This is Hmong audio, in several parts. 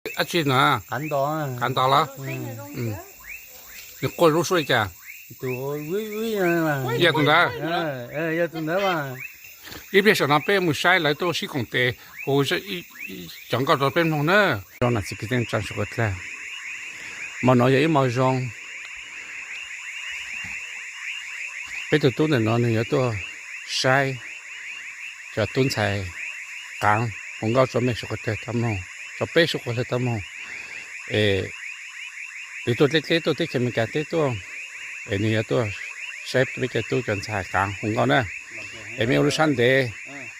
Dab tsi no? Qav ntos los? Nws quaj lub suab li cas? Yog tus ntawd. Ib pliag saum no peb mus saib lawv tuaj sib koom tes hu cov nkauj rau peb mloog na. Zoo na txiv kwv tij neej tsa sawv daws, hmo no yog ib hmo zoo. Peb tus tub ntawm no nws yuav tuaj saib cov tub ntxhais qaav hu nkauj rau mej suav dlawg tau mloog, rau peb suav dlawg tau mloog. Es nws tuaj dleb dleb tuaj teb chaws Amelikas teb tuaj, es nws yuav tuaj saib peb cov tub cov ntxhais qaav hu nkauj na. Es mej ua lub sab ntev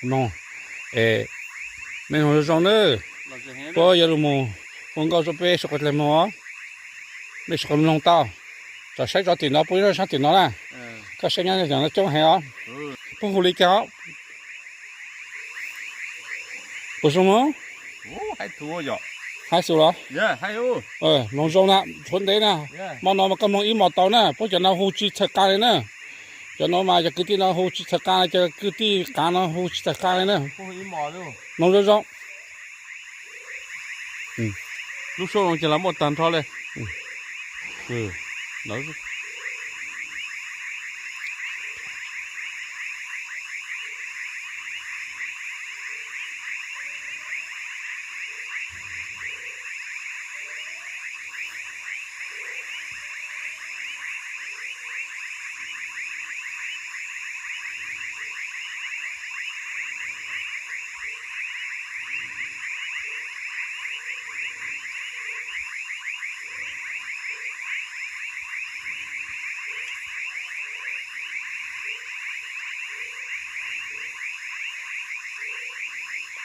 mloog, es mej mloog zoo zoo nawb. Puab yuav lug mus hu nkauj rau peb suav dlawg mloog os. Mej suav dlawg mloog tau, tsom saib tso tim no, puab nyob sab tim no na. Koj saib nyob no coob heev os. Puab hu li cas os? Puas zoo mog? Hais xus los? Mloog zoo na, tshuav ntev na. Hmo no mas koj mloog ib hmos tau na, puab cov no hu tsis txhawj qaa li na. Cov no mas cov kwv tij no hu tsis txhawj qaa, cov kwv tij qaav no hu tsis txhawj qaa li na. Mloog zoo zoo. Lub suab no ces los muaj tag nrho li.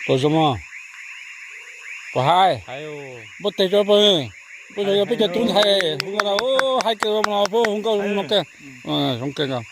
Puas zoo mog? Puas hais? Npuaj teg rau puab, puab yog peb cov tub ntxhais hu nkauj no, hais kawg no, puab hu nkauj zoo kawg, zoo kawg nkaus.